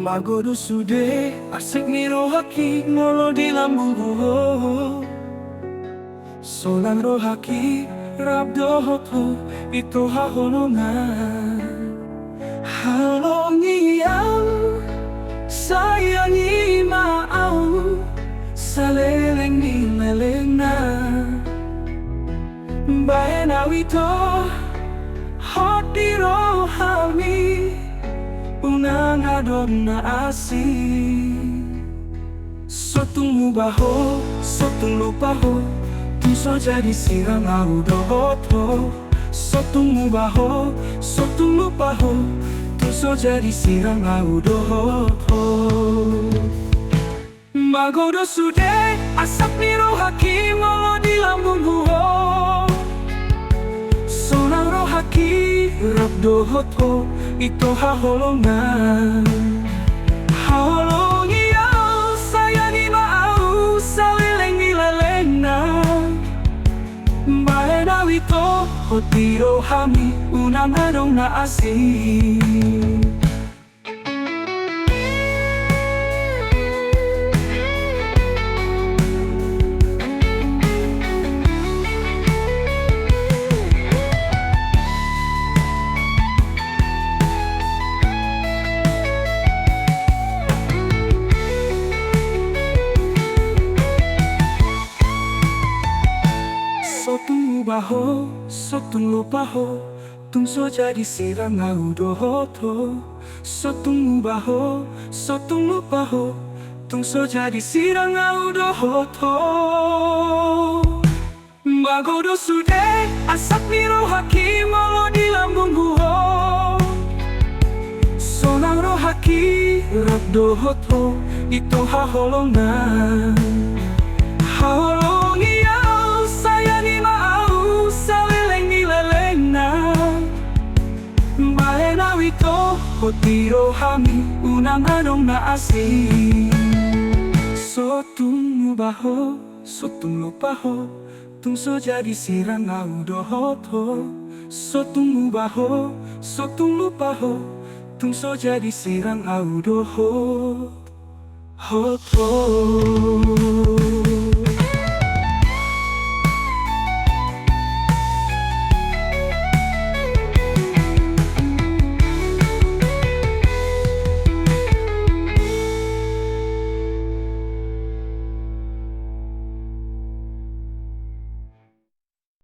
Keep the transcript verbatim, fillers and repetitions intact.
Magodang sude asak ni rohangki molo di lambungku ho. Sonang rohangki rap dohot ho i tu haholongan. Holongi au, sayangi ma au saleleng ni lelengna. Bahen au ito hot di rohami, unang adong na asing. So tung muba ho, so tung lupa ho, tung so jadi sirang au dohot ho. So tung muba ho, so tung lupa ho, tung so jadi sirang au dohot ho. Magodang sude asak ni rohangki molo di lambungku ho. Sonang rohangki rap dohot ho i tu haholongan. Holongi au, sayangi ma au saleleng ni lelengna. Bahen au ito hot di rohami, unang adong na asing. So tung muba ho, so tung lupa ho, tung so jadi sirang au dohot ho. So tung muba ho, so tung lupa ho, tung so jadi sirang au dohot ho. Magodang sude asak ni rohangki molo di lambungku ho. Sonang rohangki rap dohot ho i tu haholongan. Holongi au, sayangi ma au saleleng ni lelengna. Bahen au ito hot di rohami, unang adong na asing. So tung muba ho, so tung lupa ho, tung so jadi sirang au dohot ho. So tung muba ho, so tung lupa ho, tung so jadi sirang au dohot ho.